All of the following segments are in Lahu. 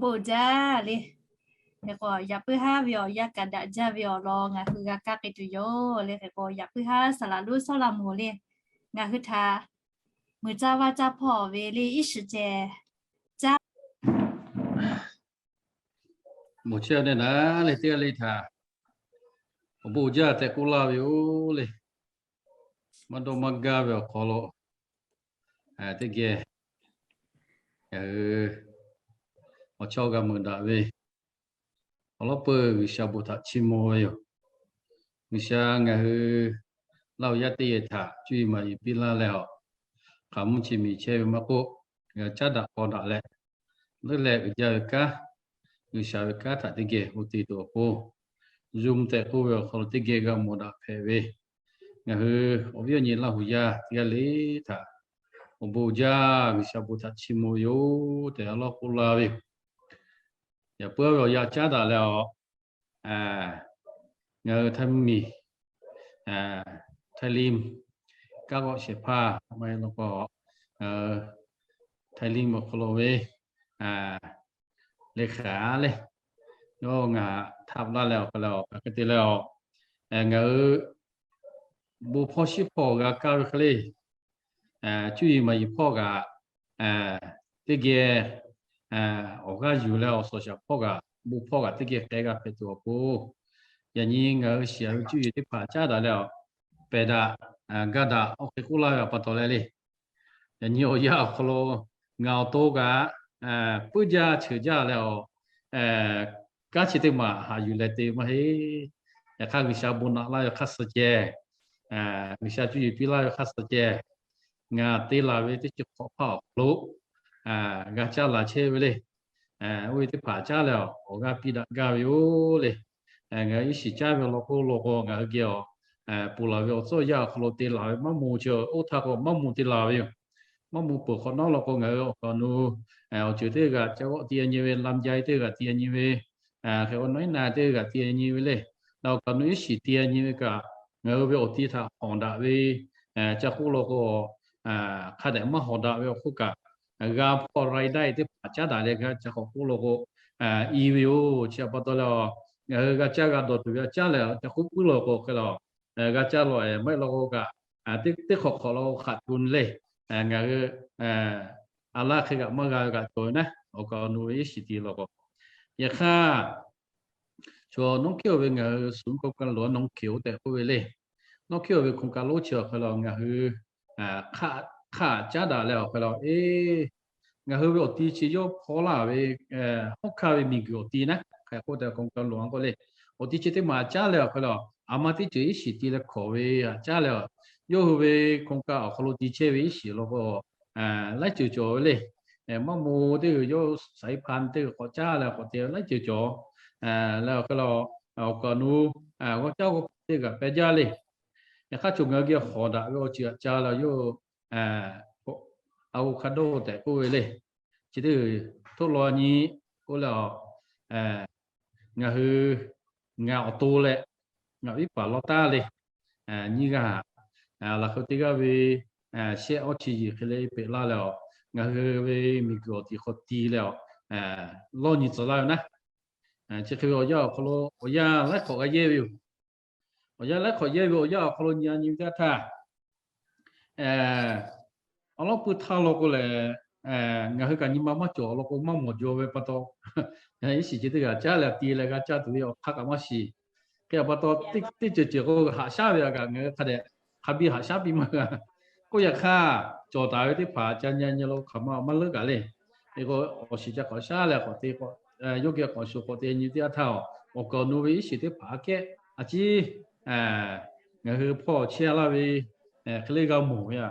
Bon jaˇ le. Hk'e k'o, yaꞈ puiˉ haˉ ve awˬ yanˇ kaꞈ daꞈ jaˇ ve awˬ lawn ngaˬ hui g'a kaˇ k'ai tuˬ yoˬ le. Hk'e k'o, yaꞈ puiˉ haˉ saˍ laꞈ lonˉ Sawˉlaꞈmonˍ le, ngaˬ hui htaꞈ muiˬ caˇ vaˇ caˇ hpawˇ ve le iˉ shiˍ ceh caˇ. Mawˬ chehˇ ve naˉ le teˇ g'aˇ le htaꞈ awˬ bon jaˇ tehꞈ k'oˆ laˇ ve yoˬ le. Maˇ dawˇ maˇ gaˇ ve awˬ hk'aw lo teˇ geh awˬ chawˇ g'a meuꞈ daꞈ ve awˬ lawn peuˬ G'uiˬsha bon htaꞈ chiˇ mvuh ve yoˬ. G'uiˬsha ngaˬ hui Laˇ huˍ yaˇ teˇ yehˬ htaꞈ cuˇ yiˍ maˍ yiˍ piˇ laˇ leh awˬ, hk'aˬ mvuhˇ chi miˬ chehˇ ve maˇ k'oˆ, g'a caˉ daꞈ k'aw daꞈ leh, leuˉ leh uiˍ jaˇ ve kanˉ, G'uiˬsha ve kanˉ htaꞈ teˇ geh oˇ te tuˬ awˬ pon, Zoom tehꞈ k'oˆ ve awˬ hk'aw lo teˇ geh g'a mawˬ daꞈ hpehꞈ ve, ngaˬ hui awˬ viˉ awˬ nyi Laˇ huˍ yaˇ teˇ g'aˇ le htaꞈ awˬ bon jaˇ, G'uiˬsha bon htaꞈ chiˇ mvuh ve yoˬ tehꞈ awˬ lawn k'oˆ laˇ ve yoˬ. Yaꞈ puiˉ ve awˬ yanˇ caˉ daꞈ leh awˬ, ngaˬ hui Htaiˇ mvuhˇmiˬ, Htaiˇ liˇ, kaˉ k'awꞈ shehˍ hpaˇ maˇ heˆ law k'o, Htaiˇ liˇ awˬ hk'aw lo ve le hk'aˬ le, yawˇ ngaˬ htaꞈ laˇ leh awˬ hk'aw lo hk'aˬ hk'e te leh awˬ, ngaˬ hui bon hpawˇ shiˉ hpawˇ g'a kaˇ ve hk'e le, cuˇ yiˍ maˍ yiˍ hpawˇ kaꞈ teˇ geh awˬ g'aˇ yuˬ leh awˬ suhˍ shaˍ hpawˇ kaꞈ bon hpawˇ kaꞈ teˇ geh k'ai g'a hpehꞈ tuˬ awˬ pon, yaꞈ nyi ngaˬ hui shiˍ ve cuˇ yiˍ teˇ hpaˍ caˉ daꞈ leh awˬ, pehˬ daꞈ gaˇ daꞈ awˬ hk'e k'oˆ laˇ ve awˬ pa taw leh le, yaꞈ nyi awˬ yanˇ awˬ hk'aw lo ngaˬ awˬ to kaꞈ puiˉ jaˇ cheuˬ jaˇ leh awˬ, kanˉ chi teˇ maˬ haꞈ yuˬ leh te maˇ heˆ. Yaꞈ hk'aˇ G'uiˬsha bon naꞈ laˇ ve hk'aˇ suh ceh, G'uiˬsha cuˇ yiˍ piˇ laˇ ve hk'aˇ suh ceh, ngaˬ te laˬ ve teˇ ceuˬ hk'awꞈ hpaˇ awˬ hk'aw lo g'a caˇ laˬ chehˇ ve le. Oˇ ve teˇ hpaˍ caˉ leh awˬ g'aˇ piˇ daꞈ gaˇ ve yoˬ le. Ngaˬ hui iˉ shiˍ caˇ ve law k'o law k'o ngaˬ hui geh awˬ, ponˬ laˬ ve awˬ tcuhˉ awˬ yanˇ awˬ hk'aw lo te laˬ ve maˇ moˍ chi oˇ htaˇ k'o maˇ moˍ te laˬ ve yoˬ. Maˇ moˍ peuˬ hk'awꞈ nawˉ law k'o ngaˬ hui awˬ kaˍ awˬ nu awˬ ceuˬ teˇ g'aˇ ca g'awˆ te nyi ve, lam jai teˇ g'aˇ te nyi ve, hk'e k'o nawˉ iˉ na teˇ g'aˇ te nyi ve le. Ngaˬ awˬ kaˍ awˬ nu iˉ shiˍ te nyi ve kaꞈ, ngaˬ hui ve awˬ ti htaꞈ hawˍ daꞈ ve, ca k'oˆ law k'o, hk'a dehꞈ maˇ hawˍ daꞈ ve awˬ hk'oˆ kaꞈ, g'a hpawˇ รายได้ teˇ hpaˍ caˉ daꞈ leh g'a ca k'awꞈ k'oˆ law k'o, i ve yoˬ. Chi pa taw leh, ngaˬ hui g'a caˇ g'a dawˬ tuˬ ve a caˉ leh ca k'oˆ puiˉ law k'o hk'e le, g'a caˇ law maˇ heˆ law k'o kaꞈ, teˇ hk'awꞈ hk'awꞈ law k'o hk'aˬ tuˬ le. Ngaˬ hui a laˇ hk'e kaꞈ maˇ g'a ve kaꞈ cawˬ ve naˉ, awˬ kaˍ awˬ nu ve iˉ shiˍ te law k'o. Yaꞈ hk'aˇ, chaw nawˉ hkiˉ-oˬ ve ngaˬ hui ศูนย์กรมการหลวงหนองเขียว tehꞈ k'oˆ ve le. Nawˉ hkiˉ-oˬ ve โครงการ lonˉ chi awˬ hk'e le ngaˬ hui hk'aˬ caˉ daꞈ leh awˬ hk'e le, ngaˬ hui ve awˬ ti chi yawˇ hpawˇ laˇ ve hawˉ hkanˇ ve miˬguiˬ awˬ ti naˉ hk'e k'oˆ tehꞈ โครงการ lonˉ k'oˆ le. Awˬ ti chi teˇ maˬ caˉ leh awˬ hk'e le, a ma teˇ ceuˬ iˉ shiˍ te leh hkawˍ ve a caˉ leh, yawˇ hui ve โครงการ awˬ hk'aw lo te chehˇ ve iˉ shiˍ law k'o, laiˉ ceuˬ cawˬ ve le. Maˇ moˍ teˇ g'uiˬ yawˇ สายพาน teˇ g'uiˬ k'awꞈ caˉ leh k'awꞈ te laiˉ ceuˬ cawˬ leh awˬ hk'e le, awˬ kaˍ awˬ nu g'awˇ caˉ g'awˇ teˇ g'aˇ pehˇ jaˇ le. Yaꞈ hk'aˇ chaw ngaˬ hui geh hawˍ daꞈ ve awˬ ceuˬ a caˉ leh yawˇ avocado tehꞈ k'oˆ ve le. Chi teˇ g'uiˬ htoˆ law nyi k'oˆ leh, ngaˬ hui ngaˬ awˬ to leh ngaˬ viˉ paˍ law taˇ le, nyiˇ g'aˇ, laꞈ hk'eu teˇ g'aˇ ve shehˆ awˇ chi yiˍ hk'e le peꞈ laˇ leh, ngaˬ hui ve miˬguiˬ awˬ ti hk'aw ti leh, lawˇ nyi tcuh laˇ ve naˉ. Chi hk'e ve awˬ yanˇ awˬ hk'aw lo awˬ yanˇ laiˉ hk'awꞈ g'a yehˇ ve yoˬ. Awˬ yanˇ laiˉ hk'awꞈ yehˇ ve awˬ yanˇ awˬ hk'aw lo nyi a nyi ve teˇ htaˇ, awˬ lawn pui htaˇ law k'o lehˬ, ngaˬ hui kaꞈ nyi ma maˇ cawˬ law k'o maˇ mawˬ jaw ve pa taw, iˉ shiˍ chi teˇ g'aˇ caˉ leh ti leh g'a caˇ tuˬ ve awˬ hk'aˇ kaꞈ maˇ shiˍ. Hk'e pa taw, teˇ ceuˬ ceuˬ k'o haꞈ shaˉ ve a kaꞈ ngaˬ hui hk'a dehꞈ hk'a biˇ haꞈ shaˉ piˇ maˇ g'a. K'oˆ yaꞈ hk'aˇ, cawˬ taˍ ve teˇ hpaˍ ca nyi nyi lo hk'aˬ ma maˇ leuˉ kaꞈ le. Hk'e k'o, awˬ shiˍ ca k'awꞈ shaˉ leh k'awꞈ te k'o, yawˇ geh k'awꞈ shuˍ k'awꞈ te nyi teˇ yanˇ htaˇ, awˬ kaˍ awˬ nu ve iˉ shiˍ teˇ hpaˍ aꞈ kehˉ a ciˉ ngaˬ hui hpawˇ chehˇ laˇ ve hk'e le g'a mawˬ ve a.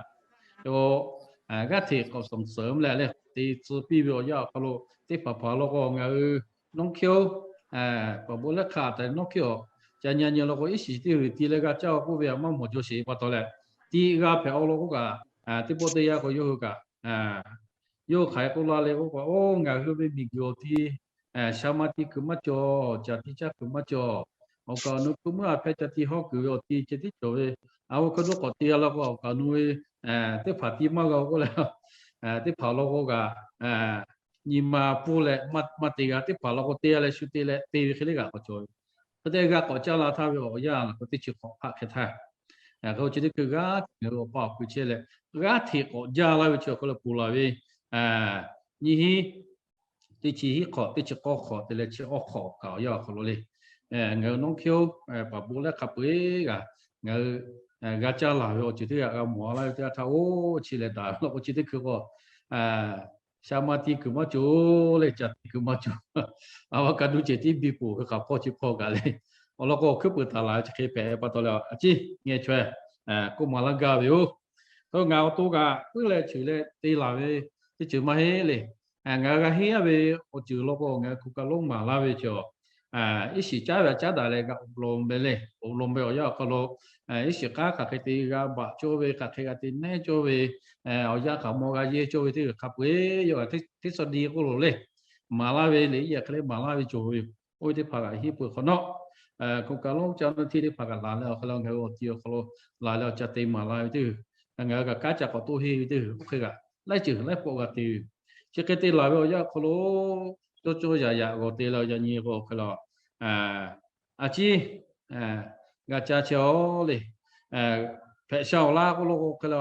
G'aˇ hteꞈ k'awꞈ suhˍ suhˍ leh le te tcuh piˇ ve awˬ yanˇ awˬ hk'aw lo teˇ hpaˍ hpaˍ law k'o ngaˬ hui nawˉ hkiˉ-oˬ, paˍ bon lehˉ hk'a taˍ nawˉ hkiˉ-oˬ, ca nyi nyi law k'o iˉ shiˍ teˇ g'uiˬ ti leh g'a caˇ k'oˆ ve a maˇ mawˬ jaw sheˍ pa taw leh, ti g'a hpehꞈ-aw law k'oˆ kaꞈ, teˇ pawˆ teˇ yanˇ k'o yawˇ hui kaꞈ, yawˇ hui hk'aˬ hk'e k'oˆ la le k'oˆ k'o, oˇ ngaˬ hui ve miˬguiˬ awˬ ti shaˍ ma ti kuiˬ maˇ cawˬ, caˬ ti caˇ kuiˬ maˇ cawˬ. Awˬ kaˍ awˬ nu keu meuˇ a hpehˇ ca ti hawˉ kuiˬ ve awˬ ti ceh tiˉ cawˬ ve, a oˇ hk'e dawˇ k'awꞈ te g'a law k'o awˬ kaˍ awˬ nu ve teˇ hpaˍ ti maˇ g'a k'oˆ leh, teˇ hpaˍ law k'o kaꞈ nyi ma pfuhˇ leh maˇ te g'a teˇ hpaˍ law k'o, te leh shu te leh te ve hk'e le g'a k'awꞈ cawˬ ve. Hk'e te g'a k'awꞈ caˇ la htaˇ ve awˬ yanˇ laˬ k'o, teˇ chi hk'awꞈ hpaˆ hk'e htaˇ, hk'e chi teˇ hkui g'aˇ hteꞈ ngaˬ hui awˬ pa awˬ kui chehˇ leh, g'aˇ hteꞈ k'awꞈ jaˇ laˇ ve chi awˬ hk'aw lo ponˬ laˬ ve nyiˇ hinˉ, teˇ chi hiˉ hk'awꞈ, teˇ chi k'awˇ hk'awꞈ te leh chi awˇ hk'awꞈ awˬ kaꞈ awˬ yanˇ awˬ hk'aw lo le, ngaˬ hui nawˉ hkiˇ-oˬ, paˍ bon leh hk'a peu-eˬ g'a, ngaˬ hui g'a caˇ laˬ ve awˬ ceuˬ teˇ g'aˇ g'a mawˬ laˇ ve teˇ g'aˇ htaˇ, oˇ chi lehˬ daꞈ ve law k'o, chi teˇ hkui k'o sha ma ti kuiˬ maˇ cawˬ leh, caˬ ti kuiˬ maˇ cawˬ. A va ka duˇ ceh tiˉ biˇ poˬ ve hk'aˬ hpawˇ chi hpawˇ kaꞈ le, awˬ lawn k'o hkuiˉ peuˬ taˍ laˬ ve chi hk'e hpehꞈ pa taw leh, a ciˉ ngeh chaweh k'oˆ maˍ laˇ gaˇ ve yoˬ. Hk'e ngaˬ awˬ to kaꞈ puiˉ leh ceuˬ leh te laˬ ve teˇ ceuˬ maˇ heˆ le. Ngaˬ hui g'a henˇ a ve awˬ ceuˬ law k'o, ngaˬ hui hk'aˬ kaꞈ lonˉ maˍ laˇ ve chaw, iˉ shiˍ caˉ ve a caˉ daꞈ leh g'a awˬ lawn ve le, awˬ lawn ve awˬ yanˇ awˬ hk'aw lo iˉ shiˍ k'aˉ hk'aˬ hk'e te g'a baꞈ cawˇ ve, hk'aˬ hk'e g'a te nehˉ cawˇ ve, awˬ yanˇ hk'aˬ maw g'a yehˇ cawˇ ve teˇ g'uiˬ hk'a peu-eˬ yawˇ g'a hteˇ suh di k'oˆ lo le, maˍ laˇ ve le, iˉ yaꞈ hk'e le maˍ laˇ ve cawˬ ve yoˬ. Oˇ ve teˇ hpaˍ kaꞈ henˇ peuˬ hk'awꞈ nawˉ, hk'aˬ kaꞈ lonˉ ca naˇ hteˇ teˇ hpaˍ kaꞈ laˬ leh awˬ hk'aw lo ngaˬ hui awˬ ti awˬ hk'aw lo laˬ leh awˬ ca te maˍ la ve teˇ g'uiˬ, ngaˬ hui kaꞈ kanˉ ca k'awꞈ toˇ henˇ ve teˇ g'uiˬ, oˇ hk'e kaꞈ laiˉ ceuˬ laiˉ pawˆ g'a te ve yoˬ. Chi hk'e te laˬ ve awˬ yanˇ awˬ hk'aw lo cawˇ cawˇ yaꞈ yaꞈ g'awˬ te leh awˬ yaꞈ nyi k'o awˬ hk'e le, a ciˉ g'a caˇ chehˇ-oˬ le. Hpehꞈ sha awˬ laˇ k'oˆ lo k'o hk'e le,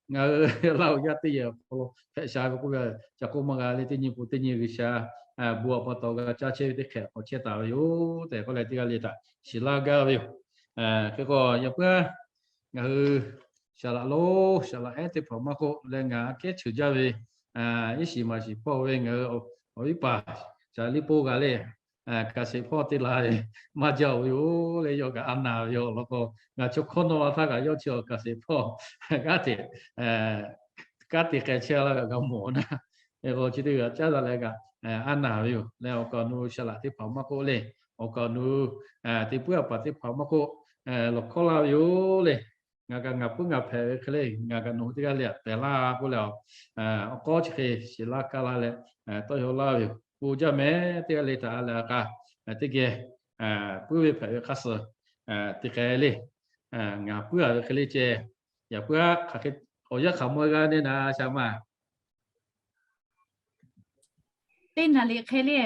ngaˬ hui Laˇ huˍ yaˇ teˇ yehˬ awˬ hk'aw lo hpehꞈ sha ve k'oˆ ve, ca k'oˆ maˇ g'a le, teˇ nyi pon teˇ nyi G'uiˬsha bon awˬ pa taw g'a caˇ chehˇ ve teˇ hk'ehꞈ k'awꞈ chehˇ taˍ ve yoˬ tehꞈ k'oˆ leh teˇ g'aˇ le htaꞈ shiˍ laˇ gaˇ ve yoˬ. Hk'e k'o yaꞈ puiˉ ngaˬ hui saˍ laꞈ lonˉ saˍ laꞈ ehˉ teˇ hpaˍ maˇ k'oˆ leh, ngaˬ aꞈ kehˉ cheuˬ jaˇ ve iˉ shiˍ maˍ shiˍ hpawˇ ve ngaˬ hui awˬ viˉ paˍ Caˍ liˇ poˇ g'a le, ka sheˍ hpawˇ te la ve maˇ jaˇ-oˬ ve yoˬ le, yawˇ kaꞈ a naˍ ve yoˬ. Awˬ lawn k'o, ngaˬ chaw hkawˇ nawˇ la htaˇ kaꞈ yawˇ chi awˬ ka sheˍ hpawˇ kanˉ te, kanˉ te k'ai chehˇ laˇ ve g'a mawˬ naˉ. Hk'e k'o chi teˇ g'aˇ caˉ daꞈ leh kaꞈ a naˍ ve yoˬ le. Awˬ kaˍ awˬ nu saˍ laꞈ teˇ hpaˍ maˇ k'oˆ le, awˬ kaˍ awˬ nu teˇ puiˉ a paˍ teˇ hpaˍ maˇ k'oˆ, lawˬ hkawˇ laˇ ve yoˬ le. Ngaˬ kaꞈ ngaˬ puiˉ ngaˬ hpehꞈ ve hk'e le, ngaˬ kaꞈ nawˬ hui teˇ g'aˇ le aꞈ pehˬ laˇ k'oˆ leh, awˬ k'awˇ chi hk'e shiˍ laˇ kaˇ laˇ leh tawˇ yaw laˇ ve yoˬ. K'o jaˇ meh teˇ g'aˇ le htaꞈ leh a k'a teˇ geh puiˉ ve hpehꞈ ve hk'a suh te k'ai le. Ngaˬ puiˉ a ve hk'e le ceh, yaꞈ puiˉ hk'aˬ hk'e awˬ yanˇ hk'aˬ maw g'a ne naˍ sha ma. Teˇ naˍ riˍ hk'e le,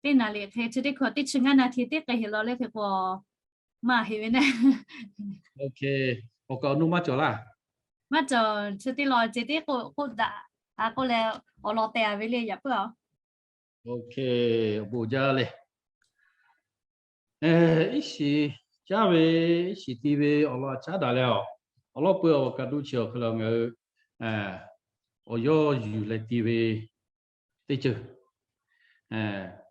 teˇ naˍ riˍ hk'e chi teˇ hkui teˇ chi ngaˇ naˍ hteˇ teˇ k'ai heˍ law le hk'e k'o, maˇ heˍ ve naˆ. Awˬ kaˍ awˬ nu maˇ cawˬ laˇ. Maˇ cawˬ, chi teˇ law ceh teˇ k'oˆ k'oˆ daꞈ a k'oˆ leh awˬ lawn teh a ve le yaꞈ puiˉ a. Awˬ bon jaˇ le. Iˉ shiˍ caˉ ve, iˉ shiˍ ti ve awˬ lawn caˉ daꞈ leh a, awˬ lawn peuˬ awˬ kaˍ duˇ chi awˬ hk'e le ngaˬ hui awˬ yawˇ yuˬ leh ti ve teˇ ceuˬ,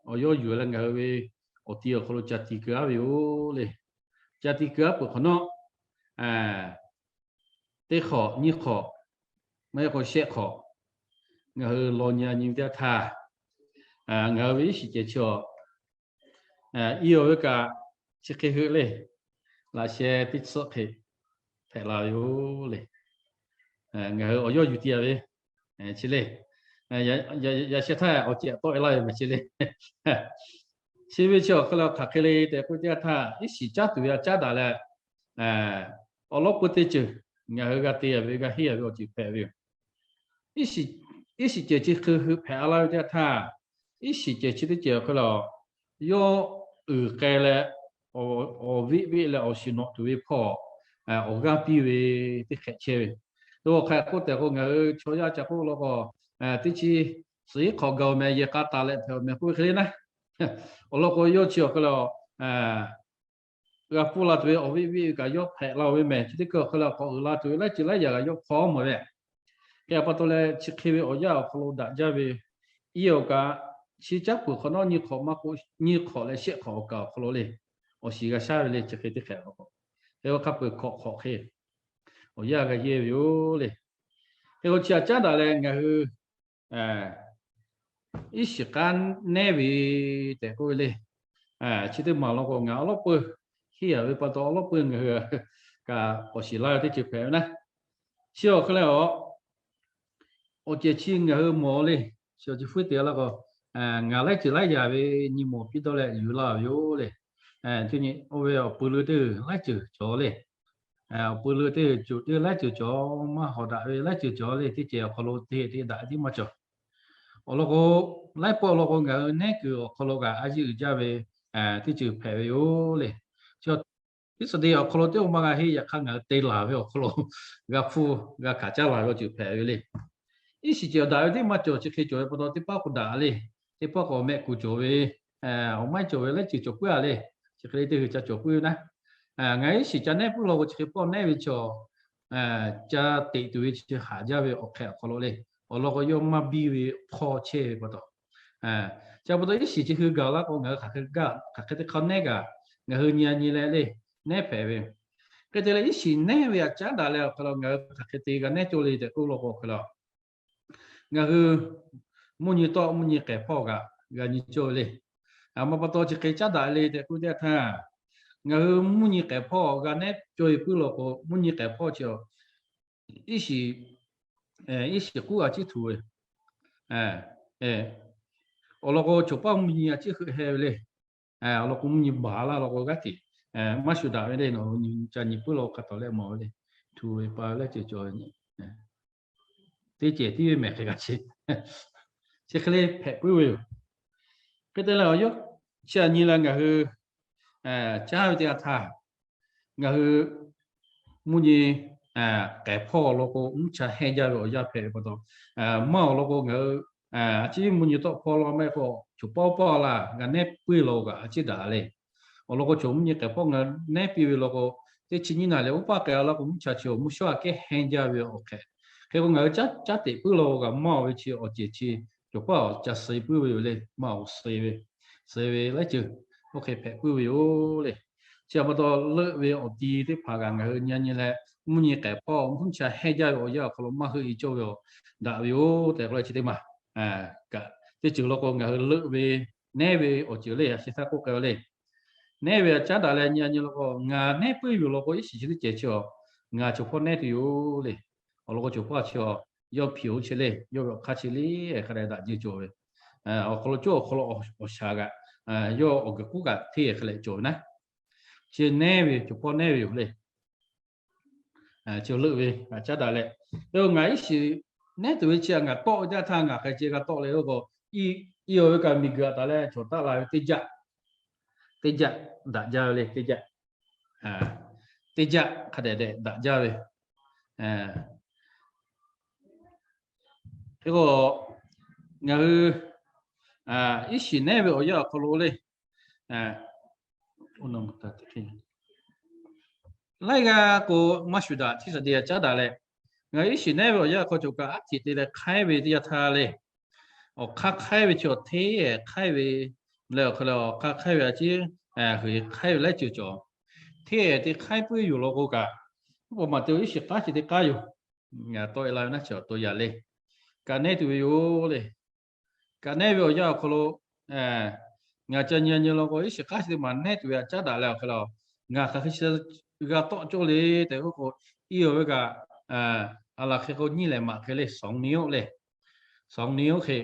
awˬ yawˇ yuˬ leh ngaˬ hui ve awˬ ti awˬ hk'aw lo ca ti keu aˉ ve yoˬ le. Ca ti keu aˉ peuˬ hk'awꞈ nawˉ, teˇ hk'awꞈ nyiˇ hk'awꞈ, maˇ heˆ k'o shehˆ hk'awꞈ, ngaˬ hui law nyi a nyi ve teˇ yanˇ htaˇ, ngaˬ hui ve iˉ shiˍ cehˬ chi awˬ, i awˬ ve kaꞈ chi hk'e heuˆ le, laꞈ sheh teˇ tsuhˆ hk'e hpehꞈ la ve yoˬ le. Ngaˬ hui awˬ yawˇ yuˬ ti a ve chi le, yaꞈ sheh htaˇ awˬ cehˬ tawˆ e laˇ ve mehˍ chi le. Chi ve chi awˬ hk'e le hk'aˬ hk'e le tehꞈ k'oˆ teˇ yanˇ htaˇ, iˉ shiˍ caˉ tuˬ ve a caˉ daꞈ leh, awˬ lawn peuˬ teˇ ceuˬ ngaˬ hui g'a te a ve g'a henˇ a ve awˬ ceuˬ hpehꞈ ve yoˬ. Iˉ shiˍ cehˬ chi hk'e hui hpehꞈ a laˇ ve teˇ yanˇ htaˇ, iˉ shiˍ cehˬ chi teˇ cehˬ awˬ hk'e le, yawˇ uiˍ k'ai leh awˬ viˆ viˆ leh awˬ shiˍ nawꞈ tuˬ ve hpawˇ awˬ g'aˇ piˇ ve teˇ hk'ehꞈ chehˇ ve. Te awˬ hk'e k'oˆ tehꞈ k'o, ngaˬ hui chaw yaˇ ca k'oˆ law k'o, teˇ chi suhˍ iˉ hk'awꞈ gaˬ-oˬ meh, yehˬ k'a taˍ leh hpehꞈ-oˬ meh k'oˆ ve hk'e le naˉ. Awˬ lawn k'o, yawˇ chi awˬ hk'e le g'a pfuhˇ la tuˬ ve awˬ viˆ viˆ ve kaꞈ yawˇ hpehꞈ la-oˬ ve mehˍ. Chi teˇ hkui awˬ hk'e le k'awꞈ uiˍ la tuˬ ve laiˉ ceuˬ laiˉ yaꞈ kaꞈ yawˇ hk'aw mawˬ ve. Hk'e pa taw leh chi hk'e ve awˬ yanˇ awˬ hk'aw lo daꞈ jaˇ ve, iˉ awˬ kaꞈ chi caˉ peuˬ hk'awꞈ nawˉ nyiˇ hk'awꞈ maˇ k'oˆ, nyiˇ hk'awꞈ leh shehˆ hk'awꞈ awˬ kaˍ awˬ hk'aw lo le, awˬ shiˍ g'a shaˉ ve le. Chi hk'e teˇ hk'ehꞈ k'o, hk'e k'o hk'a peuˬ hk'awꞈ hk'awꞈ hk'e awˬ yanˇ g'a yehˇ ve yoˬ le. Hk'e k'o chi a caˉ daꞈ leh ngaˬ hui iˉ shiˍ k'aˉ nehˉ ve tehꞈ k'oˆ ve le. Chi teˇ maˬ law k'o, ngaˬ awˬ lawn peuˬ henˇ a ve pa taw awˬ lawn peuˬ ngaˬ hui kaꞈ awˬ shiˍ laˇ ve teˇ ceuˬ hpehꞈ ve naˉ. Chi awˬ hk'e le a, awˬ cehˬ chi ngaˬ hui mawˬ le. Chi awˬ ceuˬ fuiˉ te laˇ k'o, ngaˬ laiˉ ceuˬ laiˉ yaꞈ ve nyi mawˬ piˇ dawˇ leh yuˬ laˇ ve yoˬ le. Oˇ ve awˬ pui leu teˇ g'uiˬ laiˉ ceuˬ cawˬ le. Awˬ pui leu teˇ g'uiˬ cawˬ, teˇ laiˉ ceuˬ cawˬ, maˇ hawˍ daꞈ ve laiˉ ceuˬ cawˬ le. Teˇ cehˬ awˬ hk'aw lo te te daꞈ tiˉ maˇ cawˬ. Awˬ lawn k'o, laiˉ pawˆ awˬ lawn k'o ngaˬ hui nehˉ kuiˬ awˬ hk'aw lo kaꞈ a yeˇ uiˍ jaˇ ve teˇ ceuˬ hpehꞈ ve yoˬ le. Chi teˇ saˍ deˇ awˬ hk'aw lo teˇ o ma g'a henˇ, yaꞈ hk'aˇ ngaˬ hui te laˬ ve awˬ hk'aw lo g'a hpuˇ g'a hkanˍ caˇ laˬ ve awˬ ceuˬ hpehꞈ ve le. Iˉ shiˍ ceuˬ daꞈ ve teˇ maˇ cawˬ, chi hk'e cawˬ ve pa taw teˇ pawˆ k'o daꞈ le. Teˇ pawˆ k'o awˬ mehˆ kuˬ cawˬ ve, awˬ maiˉ cawˬ ve laiˉ ceuˬ cawˬ puiˉ a le. Chi hk'e le teˇ hui ca cawˬ puiˉ ve naˉ. Ngaˬ iˉ shiˍ ca nehˉ puiˉ law k'o chi hk'e pawˆ nehˉ ve chaw ca teꞈ tuˬ ve chi haꞈ jaˇ ve awˬ hk'e awˬ hk'aw lo le. Awˬ lawn k'o yawˇ maˇ biˇ ve hpawˇ chehˇ ve pa taw, chi pa taw iˉ shiˍ chi hui gaˬ laˇ k'o ngaˬ hui hk'aˬ hk'e teˇ hk'aˇ nehˉ kaꞈ ngaˬ hui nyi a nyi leh le, nehˉ hpehꞈ ve. Hk'e te leh iˉ shiˍ nehˉ ve htaꞈ caˉ daꞈ leh awˬ hk'e lo ngaˬ hui hk'aˬ hk'e te g'a nehˉ cawˇ le tehꞈ k'oˆ law k'o awˬ hk'e lo ngaˬ hui mvuhˇ nyi tawˆ mvuhˇ nyi k'ehˍ hpawˇ kaꞈ g'a nyi cawˇ ve le. A ma pa taw chi hk'e caˉ daꞈ le tehꞈ k'oˆ teˇ htaˇ, ngaˬ hui mvuhˇ nyi k'ehˍ hpawˇ g'a nehˉ cawˇ ve puiˉ law k'o mvuhˇ nyi k'ehˍ hpawˇ chi iˉ shiˍ, iˉ shiˍ k'uˉ a ciˉ htu ve, awˬ lawn k'o chaw paˇ mvuhˇ nyi a ciˉ heuˆ heh ve le. Awˬ lawn k'o mvuhˇ nyi baˬ laˇ law k'o g'aˇ hteꞈ maˇ shu daꞈ ve le. Nawˬ nyi ca nyi puiˉ law k'o hk'a tawˍ leh mawˬ ve le. Htu ve pa leh ceuˬ cawˬ ve teˇ cehˬ tiˉ ve mehˬ hk'e g'a chi, chi hk'e le hpehꞈ puiˉ ve yoˬ. Hk'e te leh awˬ yawˇ chi a nyi leh ngaˬ hui caˉ ve teˇ yanˇ htaˇ, ngaˬ hui mvuhˇ nyi k'ehˍ hpawˇ awˬ lawn k'o mvuhˇ cha hehnˇ jaˇ ve awˬ yanˇ hpehꞈ ve pa taw, maˇ awˬ lawn k'o ngaˬ hui a ciˉ mvuhˇ nyi tawˆ hpawˇ law maˇ heˆ k'o chaw paˇ paˇ laˇ g'a nehˉ puiˉ law kaꞈ a ciˉ daꞈ le. Awˬ lawn k'o chaw mvuhˇ nyi k'ehˍ hpawˇ ngaˬ nehˉ piˇ ve law k'o, teˇ chi nyiˇ naˬ leh uˉ paˇ k'ai laˇ k'o mvuhˇ cha chi awˬ mvuhˇ shawˉ a kehˉ hehnˇ jaˇ ve awˬ hk'e, hk'e k'o ngaˬ hui caˉ teꞈ puiˉ law g'a maˇ ve chi awˬ ceuˬ chi chaw paˇ awˬ ca suh puiˉ ve yoˬ le. Maˇ awˬ suh ve, suh ve laiˉ ceuˬ oˇ hk'e hpehꞈ puiˉ ve yoˬ le. Chi a pa taw leuˆ ve awˬ ti teˇ hpaˍ kaꞈ ngaˬ hui nyi a nyi leh mvuhˇ nyi k'ehˍ hpawˇ mvuhˇ cha hehnˇ jaˇ ve awˬ yanˇ awˬ hk'aw lo maˇ heuˆ e cawˇ ve awˬ daꞈ ve yoˬ tehꞈ k'oˆ leh chi teˇ maˬ kaꞈ teˇ ceuˬ law k'o ngaˬ hui leuˆ ve nehˉ ve awˬ ceuˬ le a chi htaˇ k'oˆ k'ai le. Nehˉ ve a caˉ daꞈ leh nyi a nyi law k'o ngaˬ nehˉ puiˉ yoˬ law k'o iˉ shiˍ chi teˇ cehˬ chi a ngaˬ chaw hpawˇ nehˉ tuˬ yoˬ le. Awˬ lawn k'o chaw hpawˇ chi a yawˇ hpiꞈ oˇ chi le, yawˇ ve awˬ hk'aˇ chi le hk'a dehꞈ daꞈ jaˇ cawˬ ve. Awˬ hk'aw lo cawˇ awˬ hk'aw lo awˬ shaˍ kaꞈ yawˇ awˬ guiˬ k'oˆ kaꞈ hteˇ hk'e leh cawˬ ve naˉ. Chi nehˉ ve chaw hpawˇ nehˉ ve yoˬ le. Chi leuˆ ve a caˉ daꞈ leh, ngaˬ iˉ shiˍ nehˉ tuˬ ve chi a ngaˬ tawˆ ve teˇ yanˇ htaˇ ngaˬ hk'e ceh g'a tawˆ leh oˇ k'o, iˉ awˬ ve kaꞈ miˬ guiˬ a taˍ leh chaw taˆ la ve teˇ jaˆ, teˇ jaˆ daꞈ jaˇ ve le teˇ jaˆ, teˇ jaˆ hk'a dehꞈ dehꞈ daꞈ jaˇ ve. Hk'e k'o, ngaˬ hui iˉ shiˍ nehˉ ve awˬ yanˇ awˬ hk'aw lo le, laiˉ g'aˇ k'o maˇ shuˍ daꞈ hteˇ saˍ te a caˉ daꞈ leh, ngaˬ hui iˉ shiˍ nehˉ ve awˬ yanˇ awˬ hk'aw cawˬ kaꞈ aˉ hteꞈ te leh hk'aiˉ ve teˇ yanˇ htaˇ le, awˬ hk'aˇ hk'aiˉ ve chi awˬ hteˇ hk'aiˉ ve leh awˬ hk'aˇ leh awˬ hk'aˇ hk'aiˉ ve a ciˉ hui hk'aiˉ ve laiˉ ceuˬ cawˬ. Hteˇ te hk'aiˉ puiˉ yoˬ law k'o kaꞈ, oˇ paˍ maˬ te iˉ shiˍ k'aˉ chi teˇ k'aˉ yoˬ. Ngaˬ tawˆ e la ve naˉ chi awˬ to yaꞈ le. Kaꞈ nehˉ tuˬ ve yoˬ le. Kaꞈ nehˉ ve awˬ yanˇ awˬ hk'aw lo ngaˬ ca nyi a nyi law k'o iˉ shiˍ k'aˉ chi teˇ maˬ nehˉ tuˬ ve a caˉ daꞈ leh awˬ hk'e le, ngaˬ hk'aˬ hk'e chi g'a tawˆ cawˇ le tehꞈ k'oˆ k'o, iˉ awˬ ve kaꞈ a laˬ hk'e k'o nyiˇ lehˬ maꞈ hk'e le, สอง นิ้ว le, สอง นิ้ว hk'e,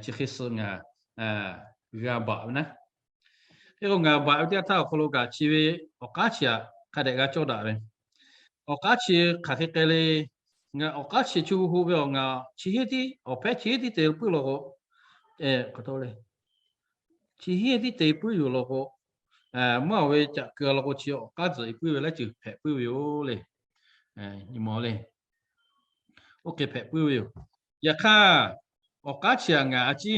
chi hk'e suh ngaˬ g'a baꞈ ve naˉ. Hk'e k'o ngaˬ baꞈ ve teˇ yanˇ htaˇ awˬ hk'aw lo kaꞈ chi ve awˬ k'aˉ chi aꞈ hk'a dehꞈ g'a cawˇ daꞈ ve. Awˬ k'aˉ chi hk'aˬ hk'e k'ai le, ngaˬ awˬ k'aˉ chi chu hu ve awˬ ngaˬ chi heˉ tiˉ awˬ hpehˇ chi heˉ tiˉ te puiˉ law k'o, chi heˉ tiˉ te puiˉ yoˬ law k'o, maˇ awˬ ve caꞈ keu law k'o chi awˬ k'aˉ tzuhꞈ e puiˉ ve laiˉ ceuˬ hpehꞈ puiˉ ve yoˬ le. Nyi mawˬ le. Oˇ hk'e hpehꞈ puiˉ ve yoˬ. Yaꞈ hk'aˇ, awˬ k'aˉ chi aꞈ ngaˬ a ciˉ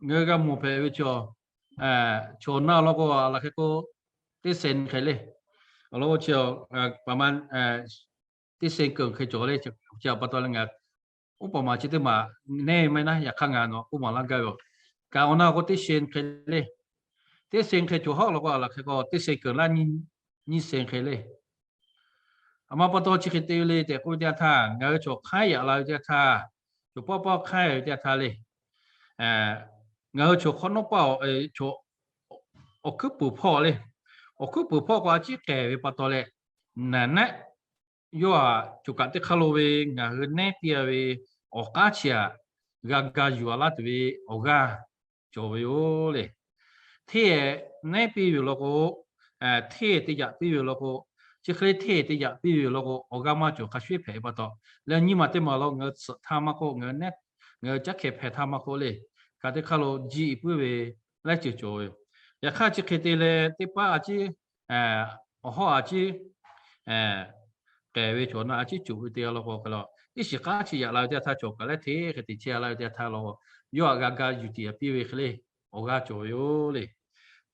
ngaˬ hui g'a mawˬ hpehꞈ ve chaw, chaw na law k'o a laˬ hk'e k'o, teˇ sen hk'e le. Awˬ lawn k'o chi a, pa ma teˇ sen keunˍ hk'e cawˬ le. Chi pa taw leh ngaˬ oˇ paˍ maˬ chi teˇ maˬ nehˉ maˇ heˆ naˉ, yaꞈ hk'aˇ ngaˬ nawˬ k'oˆ maˍ laˇ gaˇ ve yoˬ. Kaꞈ awˬ na k'o teˇ sen hk'e le. Teˇ sen hk'e cawˬ hawˉ law k'o a laˬ hk'e k'o teˇ sen keunˍ laˇ nyiˇ sen hk'e le. A ma pa taw chi hk'e te ve le tehꞈ k'oˆ ve teˇ yanˇ htaˇ, ngaˬ hui chaw hk'aiˉ yaꞈ la ve teˇ yanˇ htaˇ, chaw pawˆ pawˆ hk'aiˉ ve teˇ yanˇ htaˇ le, ngaˬ hui chaw hk'awꞈ nawˉ paˇ awˬ hkuiˉ puiˍ hpawˇ le. Awˬ hkuiˉ puiˍ hpawˇ k'o a ciˉ k'ehˬ ve pa taw leh, naˍ naˆ yawˇ aꞈ cawˬ kaꞈ teˇ hk'aˇ lo ve ngaˬ hui nehˉ piˇ a ve awˬ k'aˉ chi aꞈ g'a ga yuˬ a laˇ tuˬ ve awˬ g'aˇ cawˬ ve yoˬ le. hteˇ nehˉ piˇ ve yoˬ law k'o, hteˇ te yaꞈ piˇ ve yoˬ law k'o, chi hk'e le hteˇ te yaꞈ piˇ ve yoˬ law k'o, awˬ g'aˇ maˇ cawˬ hk'a shuˍ hpehꞈ ve pa taw, leh nyiˇ maˬ teˇ maˬ lo ngaˬ hui tsuhꞈ htaˇ maˇ k'oˆ, ngaˬ hui nehˉ, ngaˬ hui caˉ hkeh hpehꞈ htaˇ maˇ k'oˆ le, kaꞈ teˇ hk'aˇ lo jiˇ puiˉ ve laiˉ ceuˬ cawˬ ve yoˬ. Yaꞈ hk'aˇ chi hk'e te leh teˇ paˉ a ciˉ, awˬ hawˉ a ciˉ k'ehˬ ve cawˬ na a ciˉ cuˬ ve teˇ g'aˇ law k'o hk'e le, iˉ shiˍ k'aˉ chi yaꞈ la ve teˇ g'aˇ htaˇ cawˬ kaꞈ leh hteˇ hk'e te chehˇ la ve teˇ g'aˇ htaˇ law k'o, yawˇ htaꞈ g'a ga yuˬ tiꞈ yaꞈ piˇ ve hk'e le, awˬ g'aˇ cawˬ ve yoˬ le.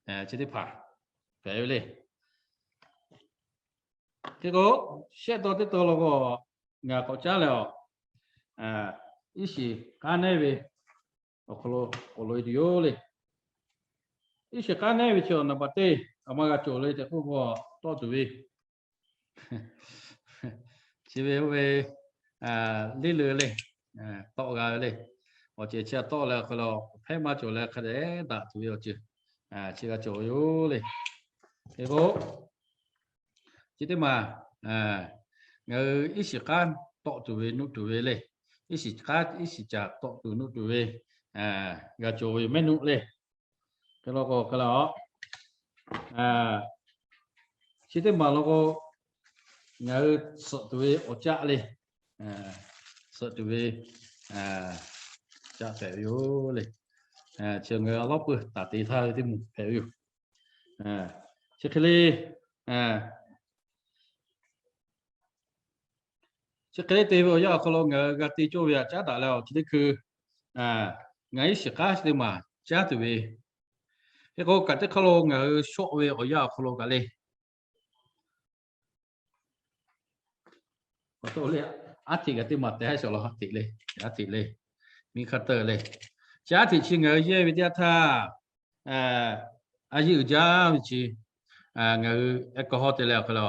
Chi teˇ hpaˍ hpehꞈ ve le. Hk'e k'o, shehˆ taw teˇ taw law k'o, ngaˬ k'awꞈ caˉ leh a, iˉ shiˍ k'aˉ nehˉ ve awˬ hk'aw lo k'awꞈ loꞈ e tuˬ yoˬ le. Iˉ shiˍ k'aˉ nehˉ ve chi awˬ naˍ baˬ teˇ a ma g'a cawˬ le tehꞈ k'oˆ k'o, tawˆ tuˬ ve chi ve oˇ ve leˇ leuˬ le, tawˆ g'a ve le. Awˬ ceuˬ chi a tawˆ leh hk'e le, awˬ hpehˇ maˇ cawˬ leh hk'a dehꞈ daꞈ tuˬ ve awˬ ceuˬ chi g'a cawˬ ve yoˬ le. Hk'e k'o, chi teˇ maˬ ngaˬ hui iˉ shiˍ k'aˉ tawˆ tuˬ ve nuˆ tuˬ ve le. Iˉ shiˍ k'aˉ iˉ shiˍ caˬ tawˆ tuˬ nuˆ tuˬ ve g'a cawˬ ve yoˬ mehˉ nuˆ le. Hk'e law k'o hk'e le a, chi teˇ maˬ law k'o, ngaˬ hui suhˍ tuˬ ve awˬ caˆ le, suhˍ tuˬ ve caˆ hpehꞈ ve yoˬ le. Chi ngaˬ hui a lawˉ peuˬ taˍ te htaˇ ve teˇ moˍ hpehꞈ ve yoˬ. Chi hk'e le, chi hk'e le te ve awˬ yanˇ awˬ hk'aw lo ngaˬ hui g'a te cawˇ ve htaꞈ caˉ daꞈ leh awˬ chi teˇ hkui ngaˬ iˉ shiˍ k'aˉ chi teˇ maˬ caˉ tuˬ ve, hk'e k'o kaꞈ teˇ hk'aˇ lo ngaˬ hui shawˆ ve awˬ yanˇ awˬ hk'aw lo kaꞈ le, aˉ hteꞈ kaꞈ teˇ maˬ tehꞈ shawˍ law, aˉ hteꞈ le, aˉ hteꞈ le, miˇ hk'aˇ teuˆ le. Chi aˉ hteꞈ chi ngaˬ hui yehˇ ve teˇ yanˇ htaˇ, a yeˇ uiˍ jaˇ ve chi ngaˬ hui alcohol te leh awˬ hk'e le,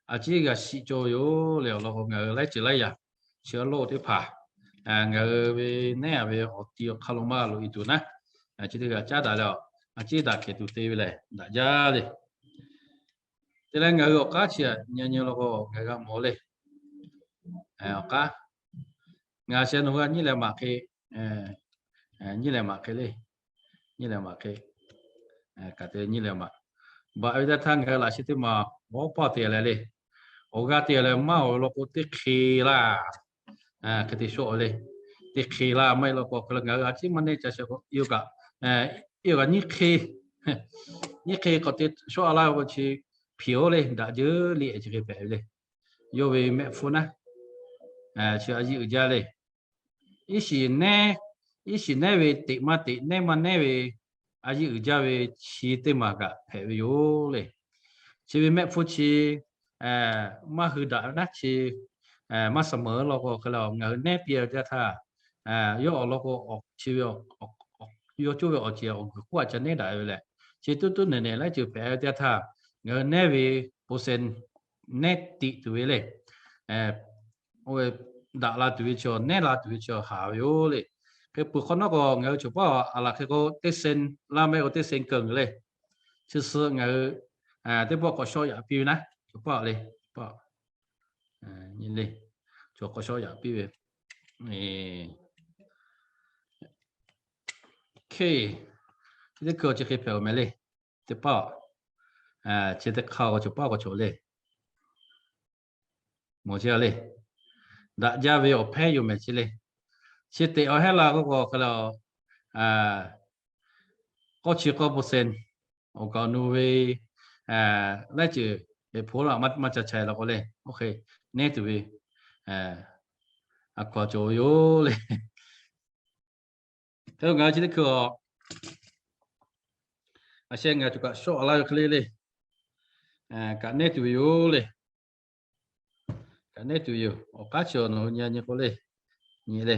a ciˉ g'a shiˆ cawˇ ve yoˬ le. Awˬ lawn k'o, ngaˬ hui laiˉ ceuˬ laiˉ yaꞈ chi a loˇ teˇ hpaˍ ngaˬ hui ve nehˉ a ve awˬ ti awˬ hk'aˇ lo maˇ loꞈ e tuˬ naˉ, chi teˇ g'aˇ caˉ daꞈ leh a ciˉ daꞈ kehˬ tuˬ te ve lehˬ daꞈ jaˇ le. Te leh ngaˬ hui awˬ k'aˉ chi htaꞈ nyi nyi law k'o, ngaˬ hui g'a mawˬ le. Awˬ k'aˉ, ngaˬ sheh nawˬ hui g'a nyiˇ leh maꞈ hk'e, nyiˇ leh maꞈ hk'e le, nyiˇ leh maꞈ hk'e, kaꞈ te nyiˇ leh maꞈ baꞈ ve teˇ htaˇ ngaˬ hui laꞈ sheh teˇ maˬ awˉ paˇ te leh le. Awˬ g'aˇ te leh maˇ awˬ lawn k'o teˇ hk'e laˇ, hk'e te shawˆ le. Teˇ hk'e laˇ maˇ heˆ law k'o, hk'e le ngaˬ hui a ciˉ maˇ nehˉ ca sheh k'o, yawˇ kaꞈ, yawˇ kaꞈ nyiˇ hk'e, nyiˇ hk'e k'awꞈ te shawˆ a laˇ k'o chi hpiˍ oˬ le, daꞈ jeuˬ le, chi hk'e hpehꞈ ve le. Yawˇ ve mehˆ hpfuhˇ naˉ, chi a yeˇ uiˍ jaˇ le. Iˉ shiˍ nehˉ, iˉ shiˍ nehˉ ve teꞈ maˇ teꞈ, nehˉ maˇ nehˉ ve a yeˇ uiˍ jaˇ ve chi teˇ maˬ kaꞈ hpehꞈ ve yoˬ le. Chi ve mehˆ hpfuhˇ chi maˇ hui daꞈ ve naˉ chi maˇ suhˍ meuˍ law k'o hk'e le, ngaˬ hui nehˉ piˇ ve teˇ htaˇ, yawˇ awˬ lawn k'o chi ve yawˇ coˇ ve awˬ ceuˬ awˬ guiˬ k'oˆ a ca nehˉ daꞈ ve leh, chi tuˉ tuˉ nehˬ nehˬ laiˉ ceuˬ hpehꞈ ve teˇ htaˇ, ngaˬ hui nehˉ ve percent nehˉ tiꞈ tuˬ ve le. Oˇ ve daꞈ la tuˬ ve chaw, nehˉ la tuˬ ve chaw haˍ ve yoˬ le. Hk'e peuˬ hk'awꞈ nawˉ k'o, ngaˬ hui chaw paˇ a laˬ hk'e k'o teˇ sen laˇ mehˆ k'o teˇ sen keunˍ le. Chi suh ngaˬ hui teˇ pawˆ k'awꞈ shawˆ yaꞈ piˇ ve naˉ, chaw paˇ le, nyi le, chaw k'awꞈ shawˆ yaꞈ piˇ ve. Hk'e, teˇ hkui chi hk'e hpehꞈ oˬ meh le. Teˇ pawˆ, chi teˇ hk'aˇ k'o chaw paˇ k'awꞈ cawˬ le. Mawˬ chi le, daꞈ jaˇ ve awˬ hpehˇ yoˬ mehˍ chi le. Chi teꞈ awˬ hehˉ la k'oˆ k'o hk'e le, k'awˇ chi k'awˇ percent awˬ kaˍ awˬ nu ve laiˉ ceuˬ hpehꞈ hpoˆ la maˇ ca chai la k'o le, oˇ hk'e nehˉ tuˬ ve a k'awꞈ cawˬ ve yoˬ le. Hk'e ngaˬ chi teˇ hkui a, a sheh ngaˬ tuˬ kaꞈ shawˆ a laˇ ve hk'e le le, kaꞈ nehˉ tuˬ ve yoˬ le. Kaꞈ nehˉ tuˬ yoˬ. Awˬ k'aˉ chi awˬ nawˬ hui nyi nyi k'o le, nyi le,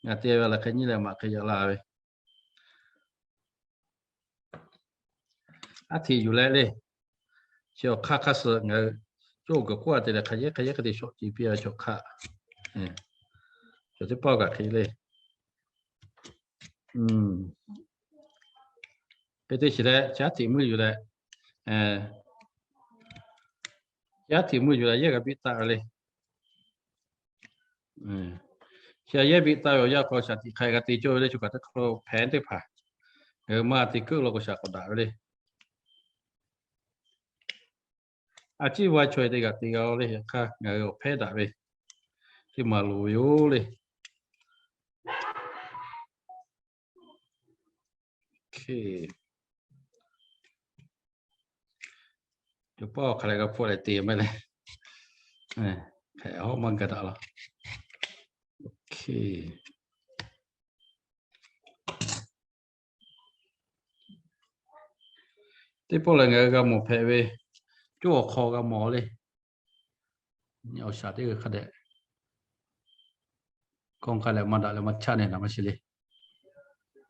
ngaˬ te ve laˬ hk'e nyiˇ leh maꞈ hk'e yaꞈ la ve aˉ hteꞈ yuˬ leh le. Chi awˬ hk'aˇ hk'aˇ suh ngaˬ hui cawˇ g'uiˬ k'oˆ a te leh hk'a yehˉ hk'a yehˉ hk'e te shawˆ ce piˇ a chaw hk'aˆ, chaw teˇ pawˆ kaꞈ hk'e le. Hk'e te shiˍ leh, chi aˉ hteꞈ meuˇ yuˬ leh, chi aˉ hteꞈ meuˇ yuˬ leh yehˇ g'a biˇ taˆ ve le. Chi a yehˇ biˇ taˆ ve awˬ yanˇ hk'aw shaˍ tiꞈ hk'a g'a te cawˇ ve le, chaw kaꞈ teˇ hk'aw lo hpehꞈ teˇ hpaˍ Ngaˬ hui maˇ te keuˆ lo k'o shaˍ k'awꞈ daꞈ ve le. A ciˉ vaˇ chaweh teˇ g'aˇ te g'a le, yaꞈ hk'aˇ ngaˬ hui awˬ hpehˇ daꞈ ve teˇ maˬ loˍ ve yoˬ le. Cawˬ paˇ awˬ hk'aˬ leh g'a hpawˇ leh te maˇ le. Hpehꞈ hawˉ maˇ gaˬ daꞈ la. Teˇ pawˆ lehˬ ngaˬ hui g'a mawˬ hpehꞈ ve, coˇ awˬ hk'aw g'a mawˬ le. Awˬ shaˍ teˇ g'aˇ hk'a dehꞈ kawˇ k'ai leh maˇ daꞈ leh maˇ chaˇ nehˬ naˍ maˇ shiˍ le.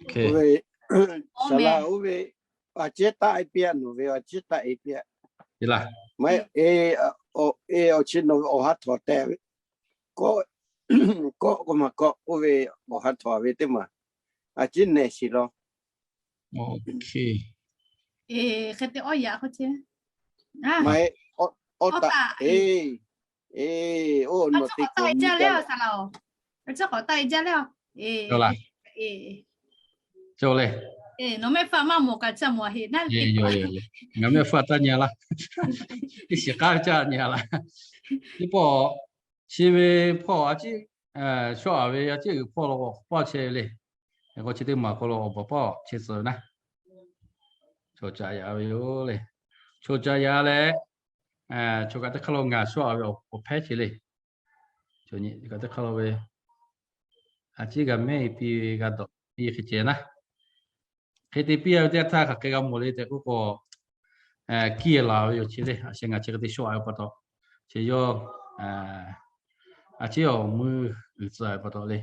Oˇ ve, oˇ ve, a ciˉ taˆ e piˇ-a, nawˬ ve a ciˉ taˆ e piˇ-a. Maˇ heˆ, e, awˬ chi nawˬ ve awˬ ha htawnˍ tehꞈ ve, kawˆ, kawˆ k'o maˇ kawˆ, oˇ ve awˬ ha htawnˍ ve teˇ maˬ a ciˉ nehˬ shiˍ law. Hk'e te awˇ yaꞈ k'o ce, maˇ heˆ, awˇ taˆ e, e, oˇ nawˬ te k'o jaˇ le, a saˍ laꞈ-oˬ. A ciˉ k'awꞈ taˆ e jaˇ le. Cawˬ le. Nawˬ mehˆ hpfuhˇ maˇ mawˬ kaꞈ ca mawˬ heˆ naˉ le. Ngaˬ mehˆ hpfuhˇ taˇ nyi laˇ. Iˉ shiˍ k'aˉ ve caˇ nyi laˇ. Teˇ pawˆ chi ve hpawˇ a ciˉ shawˆ-a ve a ciˉ g'uiˬ hpawˇ lo k'awꞈ chehˇ ve le. K'o chi teˇ maˬ hk'aw lo awˬ baˬ pawˆ chi tcuh naˉ, chaw ca yaꞈ ve yoˬ le. Chaw ca yaꞈ leh, chaw kaꞈ teˇ hk'aˇ lo ngaˬ shawˆ-a ve awˬ hpehˇ chi le. Chaw nyi kaꞈ teˇ hk'aˇ lo ve a ciˉ g'a mehˆ piˇ ve g'a dawꞈ piˇ hk'e ceh naˉ. Hk'e te piˇ-a ve teˇ g'aˇ htaˇ hk'aˬ hk'e g'a mawˬ le tehꞈ k'oˆ k'o, kiˇ laˬ ve yoˬ chi le. A sheh ngaˬ chi hk'e te shawˆ-a ve pa taw, chi yawˇ a ciˉ awˬ meuˇ uiˍ tcuh ve pa taw le.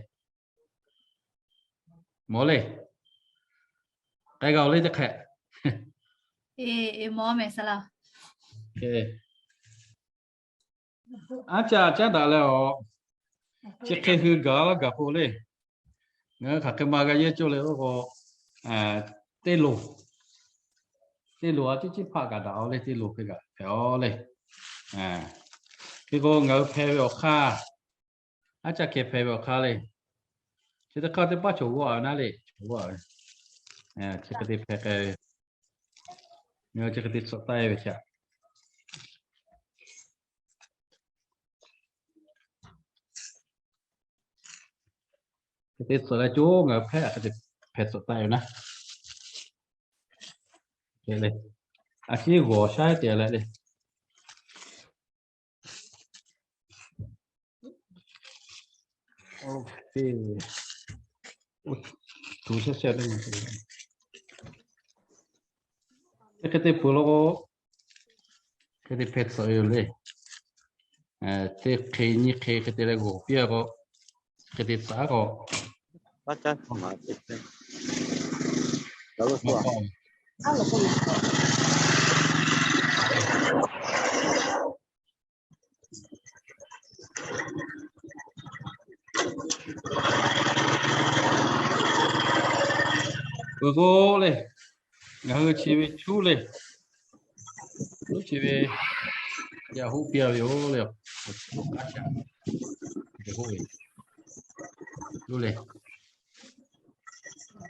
Mawˬ le. K'ai g'a-oˬ le teˇ hk'e. Aˉ caˇ caˉ daꞈ leh-aˬ, chi hk'e hui gaˬ laˇ gaˬ k'o le. Ngaˬ hui hk'aˬ hk'e ma g'a yehˇ cawˇ le k'oˆ k'o, teˇ loˍ, teˇ loˍ a ciˉ ciˉ hpaˆ kaꞈ daꞈ-aw le, teˇ loˍ hk'e kaꞈ hpehꞈ-aw le. Hk'e k'o ngaˬ hui hpeh ve awˬ hk'aˇ, aˉ caˇ hkeh hpeh ve awˬ hk'aˇ le. Chi teˇ hk'aˇ teˇ paˉ chaw g'awˇ-a ve naˉ le, chaw g'awˇ-a ve. Chi hk'e te hpeh k'ai ve, ngaˬ hui chi hk'e te tcuhꞈ taˆ-e ve htaꞈ hk'e te tcuhꞈ leh coˇ ngaˬ hui hpehˇ hk'e te hpeh tcuhꞈ taˆ ve naˉ. A ciˉ g'awˬ shaˉ te leh le. Tuˬ shehˉ shehˉ le. Teˇ hk'e te peuˬ law k'o, hk'e te hpeh tcuhꞈ ve yoˬ le. Teˇ hk'e nyiˇ hk'e hk'e te leh g'awˬ piˇ-a k'o, hk'e te tcuhꞈ-a k'o, peuˬ k'o le, ngaˬ hui chi ve cuˉ le, cuˉ chi ve yaꞈ hoˆ piˇ-a ve yoˬ le. Awˬ kaˉ ca, hoˆ ve cuˉ le.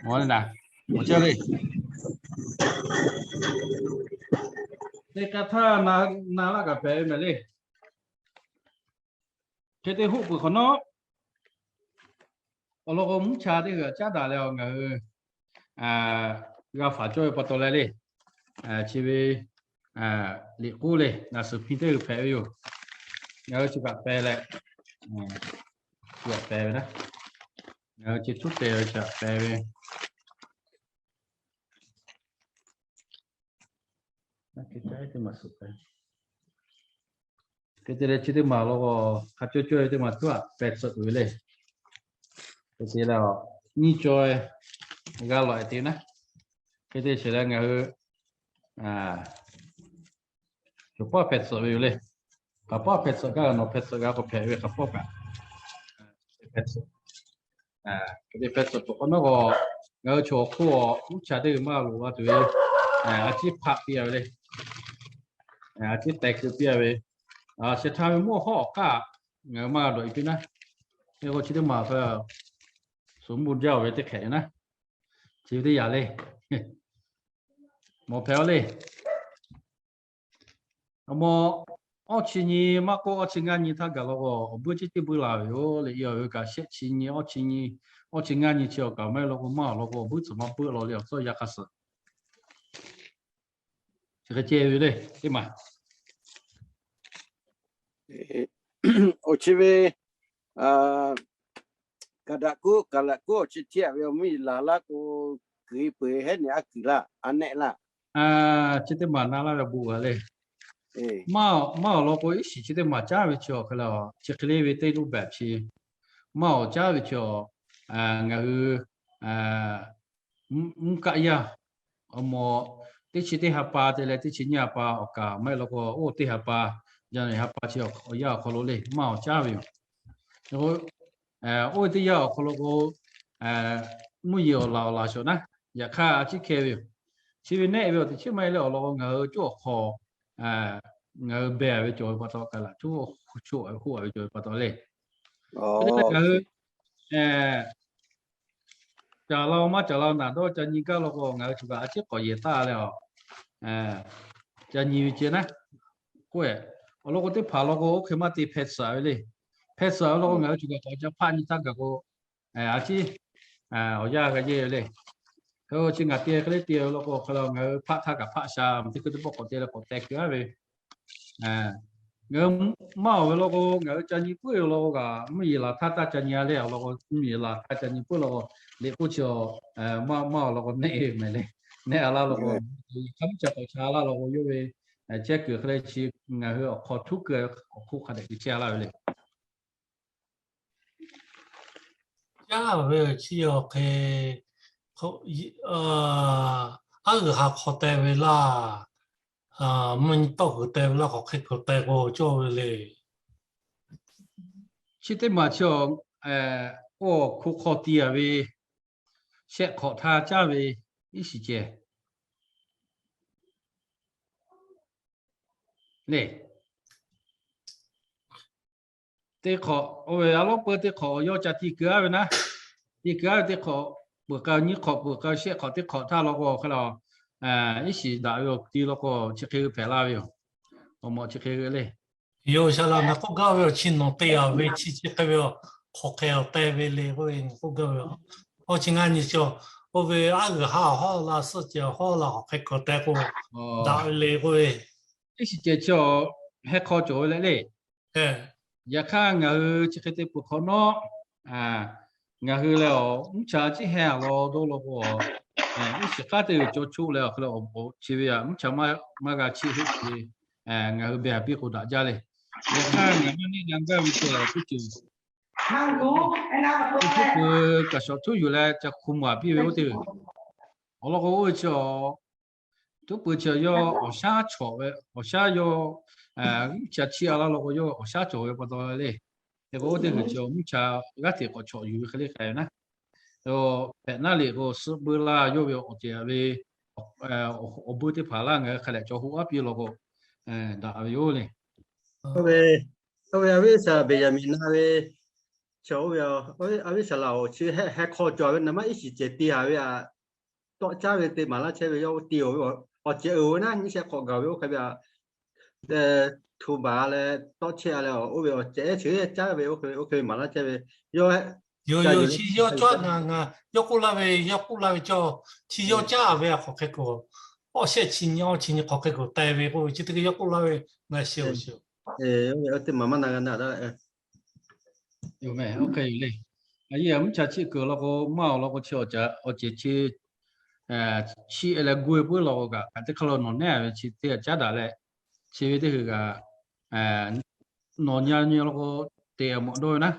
Mawˬ le naˍ, mawˬ caˇ le. Teˇ hk'aˇ htaˇ na laˇ kaꞈ hpehꞈ ve mehˍ le. Hk'e te hoˆ peuˬ hk'awꞈ nawˉ, awˬ lawn k'o mvuhˇ cha teˇ g'aˇ caˉ daꞈ leh-aˬ ngaˬ hui g'a faˍ cawˇ ve pa taw leh le, chi ve liꞈ k'oˆ le, naˍ suˍ hpiˇ teˇ g'aˇ hpehꞈ ve yoˬ. Ngaˬ hui chi kaꞈ peh leh, chi kaꞈ peh ve naˉ, ngaˬ hui chi tuˉ te ve chi kaꞈ peh ve. Hk'e te leh chi teˇ maˬ law k'o, hk'a cawˇ cawˇ ve teˇ maˬ tuˉ-a peh tcuhꞈ tuˬ ve le. Hk'e te leh nyiˇ cawˇ g'a lawꞈ-e te naˉ. Hk'e te sheˍ leh ngaˬ hui cawˬ paˇ hpeh tcuhꞈ ve yoˬ le. K'aˬ paˇ hpeh tcuhꞈ gaˇ, nawˬ hpeh tcuhꞈ g'a k'o hpehꞈ ve k'aˬ paˇ kaꞈ hpeh tcuhꞈ. Hk'e te hpeh tcuhꞈ peuˬ hk'awꞈ nawˉ k'o, ngaˬ hui chaw awˬ hk'oˆ awˬ uˉ chaꞈ teˇ g'aˇ maˇ loˍ la tuˬ ve, a ciˉ hpaˆ piˇ-a ve le. A ciˉ teh keu piˇ-a ve, shehˍ htaˇ ve mawˇ hawˉ awˬ k'aˇ ngaˬ hui maˇ g'a dawꞈ-e piˇ naˉ. Hk'e k'o chi teˇ maˬ hk'a suˍ mvuhˇ jaˇ-oˬ ve teˇ hk'ehꞈ naˉ, chi ve teˇ yanˇ le. Mawˬ hpehꞈ-o le. Awˬ mawˬ awˇ chi nyi maˇ k'oˆ, awˇ chi ngaˇ nyi htaˇ gaˬ la k'o, awˬ buiˇ ceˇ ceˇ buiˇ la ve yoˬ le. Yawˇ ve kaꞈ shehˆ chi nyi, awˇ chi nyi, awˇ chi ngaˇ nyi chi awˬ kaꞈ maˇ heˆ law k'o, maˇ awˬ lawn k'o awˬ buiˇ tcuhˍ maˇ buiˇ law le, awˬ tcuhˉ yaˇ hk'aˇ suh chi hk'e ceh ve le, teˇ maˬ. Awˬ chi ve kaˍ daꞈ kuˉ, kaˍ laꞈ kuˉ awˬ chi hteˇ ve awˬ mvuhˇ yeˬ laˬ laˇ k'o, kuiˬ peuˬ hehˉ nehˬ a kuiˬ laˇ, a nehˆ laˇ. Chi teˇ maˬ na laˇ ve bon g'a le. Maˇ awˬ lawn k'o, iˉ shiˍ chi teˇ maˬ caˉ ve chi awˬ hk'e le, chi hk'e le ve teˇ รูปแบบ chi. Maˇ awˬ caˉ ve chi awˬ, ngaˬ hui mvuhˇ kaˆ yaˇ, awˬ mawˬ teˇ chi teˇ ha pa te leh teˇ chi nyiˇ ha pa awˬ kaˍ maˇ heˆ law k'o, oˇ teˇ ha pa, yaˇ nehˬ ha pa chi awˬ yaˇ awˬ hk'aw lo le maˇ awˬ caˉ ve yoˬ. Oˇ ve teˇ yanˇ awˬ hk'aw lo k'o, mvuhˇ yeˬ awˬ laˬ awˬ laˬ shawˍ naˉ, yaꞈ hk'aˇ a ciˉ hkeh ve yoˬ. Chi ve nehˆ ve awˬ teꞈ chiˉ maˇ heˆ leh awˬ lawn k'o, ngaˬ hui cawˇ awˬ hk'aw ngaˬ hui beh ve cawˬ ve pa taw, kaˍ laꞈ cuˉ, cuˉ ve k'oˆ a ve cawˬ ve pa taw le. Hk'e te leh ngaˬ hui caˍ la-o maˇ caˍ la-o naˍ dawˇ ca nyi gaˇ law k'o, ngaˬ hui choˬ kaꞈ a ciˉ k'awꞈ yehˬ taˇ leh a, ca nyi ve ceh naˉ k'oˆ-e. Awˬ lawn k'o teˇ hpaˍ law k'o oˇ hk'e maˇ te hpeh tsuhꞈ ve le. Hpeh tsuhꞈ ve law k'o ngaˬ hui choˬ kaꞈ k'awꞈ ca hpaˆ nyi taˇ gaˬ k'o, a ciˉ awˬ yaˇ g'a yehˇ ve le. Hk'e chi ngaˬ te hk'e le te ve law k'o, hk'e le ngaˬ hui hpaˆ htaˇ kaꞈ hpaˆ sha, teˇ hkui teˇ pawˆ k'awꞈ te leh k'awꞈ teh kuiˬ a ve. Ngaˬ hui maˇ awˬ ve law k'o, ngaˬ hui ca nyi puiˉ ve law k'o kaꞈ, mvuhˇ yeˬ laˬ htaˇ taˇ ca nyi a le. Awˬ lawn k'o mvuhˇ yeˬ laˬ htaˇ ca nyi puiˉ law k'o, liꞈ k'oˆ chi maˇ awˬ lawn k'o nehˆ ve mehˍ le. Nehˆ a laˇ law k'o, hk'a mvuhˇ ca k'awꞈ ca laˇ law k'o, yawˇ ve chehˇ kuiˬ hk'e le chi ngaˬ hui awˬ hk'aw htuˉ keu awˬ hk'oˆ hk'a dehꞈ te chehˇ a laˇ ve le. Caˇ ve chi awˬ hk'e, aˉ g'uiˬ ha hk'aw teh ve laˇ, mvuhˇ nyi tawˆ kuiˬ teh ve laˇ, hk'aˬ hk'e kuiˬ teh k'o cawˇ ve le. Chi teˇ maˬ chi awˬ, oˇ hk'oˆ hk'aw ti a ve, shehˆ hk'awꞈ htaˇ caˇ ve iˉ shiˍ ceh le. Teˇ hk'awꞈ oˇ ve a lawˉ peuˇ teˇ hk'awꞈ awˬ yawˇ ca ti keu a ve naˉ, ti keu a ve teˇ hk'awꞈ peuˬ k'ai, nyiˇ hk'awꞈ peuˬ k'ai, shehˆ hk'awꞈ teˇ hk'awꞈ htaˇ law k'o, hk'e le iˉ shiˍ daꞈ ve awˬ ti law k'o chi hk'e hui hpehꞈ la ve yoˬ. Awˬ mawˬ chi hk'e hui le. Yoˬ, shaˍ laꞈ ngaˬ k'oˆ gaˇ ve awˬ chi nawˬ te a ve chi chi hk'e ve awˬ hk'aˬ hk'e awˬ teh ve le k'oˆ ve ngaˬ k'oˆ gaˇ ve. Awˇ chi ngaˇ nyi chi, oˇ ve aˉ g'uiˬ ha awˬ hawˉ la suhˆ ceh awˬ hawˉ la hk'aˬ hk'e kuiˬ teh k'o, daꞈ ve le k'oˆ ve. Iˉ shiˍ ceh chi awˬ heh hk'aw cawˬ ve leh le. Yaꞈ hk'aˇ ngaˬ hui chi hk'e te peuˬ hk'awꞈ nawˉ, ngaˬ hui leh awˬ mvuhˇ cha ciˉ heh a law dawˇ law k'o, iˉ shiˍ hk'aˇ teˇ g'uiˬ caw choˆ leh awˬ hk'e le awˬ chi ve a mvuhˇ cha maˇ g'a chiˇ hoˆ ve, ngaˬ hui beh a piˇ k'o daꞈ jaˇ le. Yaꞈ hk'aˇ ngaˬ maˇ neˆ na gaˇ ve ceh teˇ ceuˬ tuˉ pui kaꞈ shawˍ htuˉ yuˬ leh ca hku maˍ piˇ ve oˇ teˇ g'uiˬ. Awˬ lawn k'o oˇ ve chi a tuˉ pui chi yawˇ awˬ shaˉ cawˬ ve, awˬ shaˉ yawˇ mvuhˇ cha chiˇ a laˇ law k'o yawˇ awˬ shaˉ cawˬ ve pa taw le. Hk'e k'o oˇ teˇ g'uiˬ chi mvuhˇ cha g'aˇ hteꞈ k'awꞈ chawꞈ yuˬ ve hk'e le hk'a ve naˉ, hpehꞈ naˉ le k'o suhˆ buiˇ laˇ yawˇ ve awˬ ceh ve awˬ buiˇ teˇ hpaˍ laˇ ngaˬ hui hk'a lehꞈ cawˬ hoˆ aˉ piˇ law k'o daꞈ ve yoˬ le. Oˇ ve a viˉ saˍ laꞈ Beˍyaˍmenˍ na ve, a viˉ saˍ laꞈ-oˬ, chi heh hk'aw cawˬ ve naˍ maˇ iˉ shiˍ ceh te a ve a, tawˆ caˉ ve te maˍ laˇ chehˇ ve yawˇ te-o ve, awˬ ceh uiˍ ve naˉ nyiˇ shehˆ hk'awꞈ gaˬ ve oˇ hk'e ve a, htu baˬ leh tawˆ chehˇ a leh oˇ ve awˬ ceh ehˉ chi caˉ ve oˇ hk'e ve maˍ laˇ chehˇ ve, yawˇ yoˬ, chi yawˇ cawˇ ngaˬ ngaˬ yawˇ k'oˆ laˇ ve, yawˇ k'oˆ laˇ ve cawˇ, chi yawˇ caˉ ve a hk'aˬ hk'e k'o, awˇ shehˆ chi nyi awˇ chi nyi hk'aˬ hk'e k'o teh ve k'oˆ ve chi teˇ hk'e yawˇ k'oˆ laˇ ve, ngaˬ shiˍ awˬ shiˍ. Oˇ ve teˇ maˬ maˇ na g'a na daꞈ. Oˇ hk'e yoˬ le. A yehˬ mvuhˇ cha chiˆ kuiˬ law k'o maˇ awˬ lawn k'o chi awˬ ceh chi chiˆ leh gu ve puiˉ law k'o kaꞈ, kaꞈ teˇ hk'aˇ lo nawˬ nehˉ ve chi teˇ g'aˇ caˉ daꞈ leh, chi ve teˇ hui kaꞈ nawˬ nya nyi law k'o te mawꞈ dawˇ ve naˉ.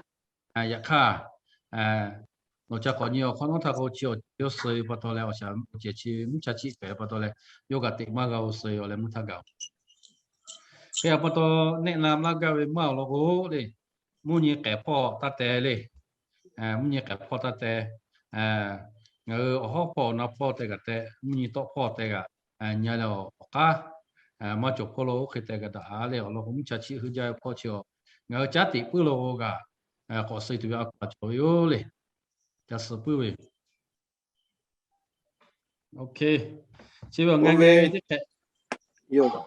Yaꞈ hk'aˇ nawˬ ca k'awꞈ nyi awˬ hk'awꞈ nawˉ htaˇ k'o chi awˬ ceh yawˇ suh ve pa taw leh awˬ shaˍ awˬ ceh chi mvuhˇ cha chiˆ hpehꞈ ve pa taw leh, yawˇ kaꞈ teꞈ maˇ g'a-o suh ve awˬ leh mvuhˇ htaˇ gaˬ-oˬ. Hk'e a pa taw, nehˆ na laˇ gaˇ ve maˇ awˬ lawn k'o le, mvuhˇ nyi k'ehˬ hpawˇ taˇ teh le. Mvuhˇ nyi k'ehˬ hpawˇ taˇ teh. Ngaˬ hui awˬ hawˉ hpawˇ awˬ na hpawˇ teh kaꞈ teh, mvuhˇ nyi tawˆ hpawˇ teh kaꞈ, nyi leh awˬ k'aˉ maˇ cawˬ hpawˇ lo oˇ hk'e teh kaꞈ daꞈ le. Awˬ lawn k'o mvuhˇ cha chiˆ hui jaˇ ve hpawˇ chi a, ngaˬ hui caˉ teꞈ puiˉ lo k'o kaꞈ, k'awꞈ suh tuˬ ve a hkaw-anˬ cawˬ ve yoˬ le. Ca suh puiˉ ve yoˬ. Ok. Chi ve awˬ ngaˬ ve teˇ hk'e,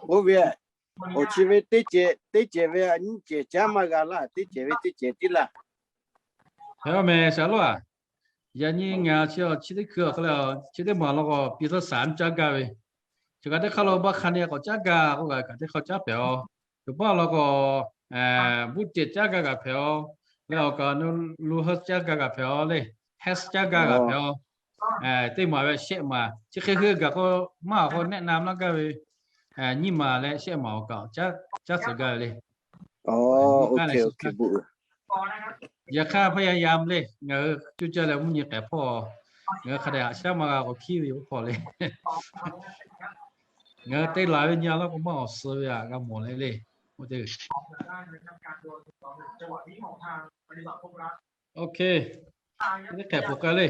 oˇ ve, awˬ chi ve teˇ cehˬ teˇ cehˬ ve nyiˇ cehˬ caˉ maˇ g'a laˇ, teˇ cehˬ ve teˇ cehˬ tiˉ laˇ. Hpehꞈ-oˬ mehˍ, Shaˍ Loˉ-aˬ. Yaꞈ nyi ngaˬ chi awˬ chi teˇ hkui awˬ hk'aw leh, chi teˇ maˬ law k'o, Peterson caˉ gaˇ ve, chi kaꞈ teˇ hk'aˇ lo baˆ hk'a nyi k'awꞈ caˉ gaˇ k'oˆ kaꞈ, kaꞈ teˇ hk'aˇ caˉ hpehꞈ-aˬ. Teˇ pawˆ law k'o, Buˇ cehˬ caˉ gaˇ kaꞈ hpehꞈ-aˬ. Leh awˬ kaꞈ nu Lu Heuˉ caˉ gaˇ kaꞈ hpehꞈ-aˬ le. Heh caˉ gaˇ kaꞈ hpehꞈ-aˬ. Teˇ maˬ ve shehˆ maˬ chi hk'e hui gaˬ k'o, maˇ awˬ k'o nehˆ na maˇ gaˇ ve, nyiˇ maˬ leh shehˆ maˬ awˬ kaꞈ caˉ tcuh gaˇ ve le. Yaꞈ hk'aˇ พยายาม le, ngaˬ hui cuˇ caˇ leh mvuhˇ nyi k'ehˍ hpawˇ, ngaˬ hui hk'a dehꞈ haꞈ shaˉ maˇ g'a k'awꞈ hkiˉ ve yoˬ hpawˇ le. Ngaˬ hui te laˬ ve nyi a laˇ k'o, maˇ awˬ suh ve htaꞈ g'a mawˬ leh le. Oˇ te, ok, teˇ hk'ehꞈ k'oˆ k'ai le.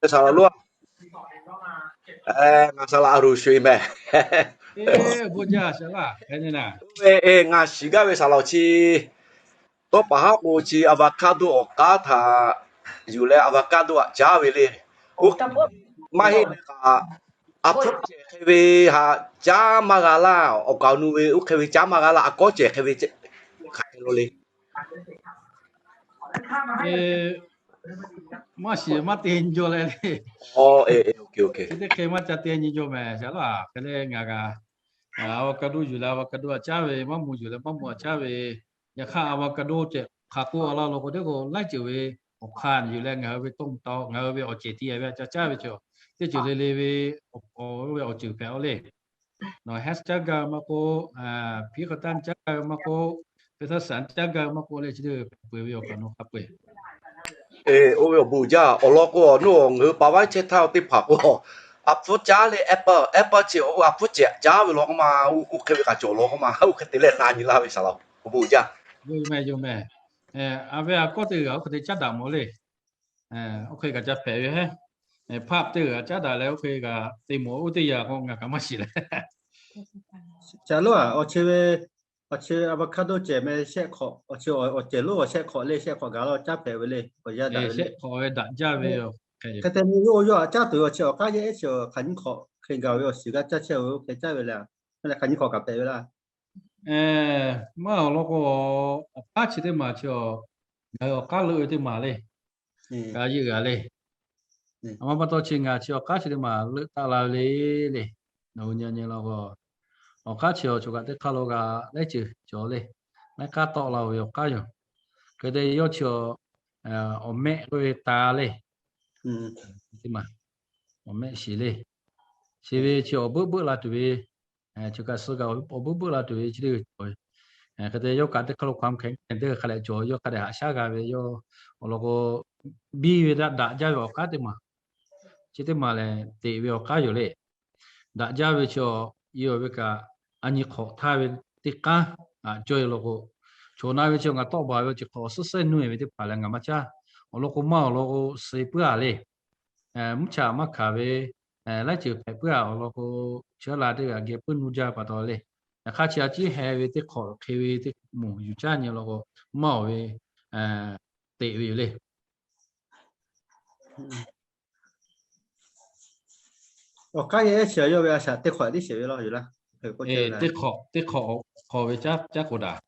Saˍ laꞈ lonˉ, ngaˬ saˍ laꞈ a roˬ sho e mehˍ. Oˇ ve ngaˬ shiˍ gaˇ ve saˍ laꞈ chi, tawˇ paˍ haˉ k'o chi avocado awˬ k'aˉ htaꞈ yuˬ leh avocado htaꞈ caˉ ve le. Oˇ maˇ heˆ leh kaꞈ, a hpfuhˇ cehˬ hk'e ve htaꞈ caˉ maˇ g'a laˇ, awˬ kaˍ awˬ nu ve oˇ hk'e ve caˉ maˇ g'a laˇ, a kawˉ cehˬ hk'e ve hk'aˬ hk'e lo le. Maˇ shiˍ maˇ te nyi jaw leh le. Chi teˇ hk'e maˇ ca te nyi jaw mehˍ, Shaˍ Loˉ-aˬ. Hk'e leh ngaˬ kaꞈ avocado yuˬ leh avocado htaꞈ caˉ ve, maˇ moˍ yuˬ leh maˇ moˍ htaꞈ caˉ ve. Yaꞈ hk'aˇ avocado ceh hk'aˬ k'o awˬ lawn lo k'o teˇ k'o laiˉ ceuˬ ve awˬ hk'aˇ yuˬ leh ngaˬ hui ve toˇ taw, ngaˬ hui ve awˬ cehˬ tiˉ ve ca caˉ ve cawˬ. Teˇ ceuˬ le le ve awˬ ve awˬ ceuˬ hpehꞈ-aˬ le. Nawˬ heh caˉ gaˇ ve maˇ k'oˆ, hpiˉ hk'aw tanˇ caˉ gaˇ ve maˇ k'oˆ, Peterson caˉ gaˇ ve maˇ k'oˆ leh chi teˇ hpaˍ peuˬ ve awˬ kaˍ nawˬ hk'a peu-eˬ. Oˇ ve awˬ bon jaˇ. Awˬ lawn k'o, awˬ nu ngaˬ hui pa vaˇ chehˇ htaˇ teˇ hpaˍ k'o, a hpfuhˇ caˉ leh apple, apple ceh a hpfuhˇ cehˬ caˉ ve law k'oˆ ma, oˇ hk'e ve kaꞈ cawˬ law k'oˆ ma, oˇ hk'e te leh na nyi laˇ ve saˍ laꞈ, awˬ bon jaˇ. Yoˬ mehˍ, yoˬ mehˍ. A ve a kawˉ teˇ g'aˇ oˇ hk'e te caˉ daꞈ mawˬ le. Oˇ hk'e kaꞈ ca hpehꞈ ve hehˉ. Hpaˆ teˇ g'aˇ caˉ daꞈ leh oˇ hk'e kaꞈ te mawˬ, oˇ teˇ yanˇ k'o ngaˬ kaꞈ maˇ shiˍ leh. Shaˍ Loˉ-aˬ, awˬ chi ve, awˬ chi avocado cehˬ meh shehˆ hk'awꞈ, awˬ chi awˬ cehˬ lonˉ awˬ shehˆ hk'awꞈ le, shehˆ hk'awꞈ gaˬ la caˉ hpehꞈ ve le, awˬ yaˇ daꞈ ve le. Shehˆ hk'awꞈ ve daꞈ jaˇ ve yoˬ. Hk'e te meh yawˇ yawˇ htaꞈ caˉ tuˬ ve awˬ chi awˬ k'aˉ yehˇ ehˉ chi hk'aˬ nyiˇ hk'awꞈ hk'e gaˬ ve awˬ shiˍ g'aˇ caˇ chehˇ ve oˇ hk'e caˇ ve le. Hk'aˬ nyiˇ hk'awꞈ kaꞈ hpehꞈ ve laˇ. Maˇ awˬ lawn k'o, awˬ k'aˉ chi teˇ maˬ chi, ngaˬ hui awˬ k'aˉ leuˆ ve teˇ maˬ le. Ka yeˇ g'a le. A ma pa taw chi ngaˬ chi awˬ k'aˉ chi teˇ maˬ leuˆ taˆ la ve le le. Nawˬ hui nyi nyi law k'o, awˬ k'aˉ chi awˬ choˬ kaꞈ teˇ hk'aˇ lo g'a laiˉ ceuˬ cawˬ le. Laiˉ k'aˉ tawˆ la ve awˬ k'aˉ yoˬ. Hk'e te yawˇ chi awˬ mehˆ k'oˆ ve ta le. Teˇ maˬ, awˬ mehˆ shiˍ le. Chi ve chi awˬ beuˆ beuˆ la tuˬ ve, chi kaꞈ suh kaꞈ awˬ beuˆ beuˆ la tuˬ ve chi teˇ cawˬ. Hk'e te yawˇ kaꞈ teˇ hk'aˇ lo ความแข็งแกร่ง teˇ hk'a leh cawˬ, yawˇ hk'a dehꞈ haꞈ shaˉ g'a ve yawˇ awˬ lawn k'o, biˇ ve daꞈ jaˇ ve awˬ k'aˉ teˇ maˬ, chi teˇ maˬ lehˬ teꞈ ve awˬ k'aˉ yoˬ le. Daꞈ jaˇ ve chi awˬ, yawˇ ve kaꞈ a nyi hk'awꞈ htaˇ ve teˇ k'aˉ, a cawˇ ve law k'o, chaw na ve chi ngaˬ tawˆ baˬ ve awˬ ceuˬ hk'awꞈ suhˉ suhˉ nuˇ-e ve teˇ hpaˍ lehˬ ngaˬ maˇ caˇ. Awˬ lawn k'o maˇ awˬ lawn k'o suh puiˉ-a le. Mvuhˇ cha maˇ hkanˍ ve, laiˉ ceuˬ hpehꞈ puiˉ-a awˬ lawn k'o, chi a la teˇ g'aˇ geh puiˉ nuˇ jaˇ pa taw le. Yaꞈ hk'aˇ chi a ciˉ heh ve teˇ hk'awꞈ hk'e ve teˇ moˍ yuˬ caˇ nyi law k'o, maˇ awˬ ve teꞈ ve yoˬ le. Awˬ k'aˉ yehˇ ehˉ chi yawˇ ve a shaꞈ teˇ hk'awꞈ tiˉ sheˍ ve laˇ yoˬ laˇ. Teˇ hk'awꞈ, teˇ hk'awꞈ hk'aw ve caˉ k'o daꞈ.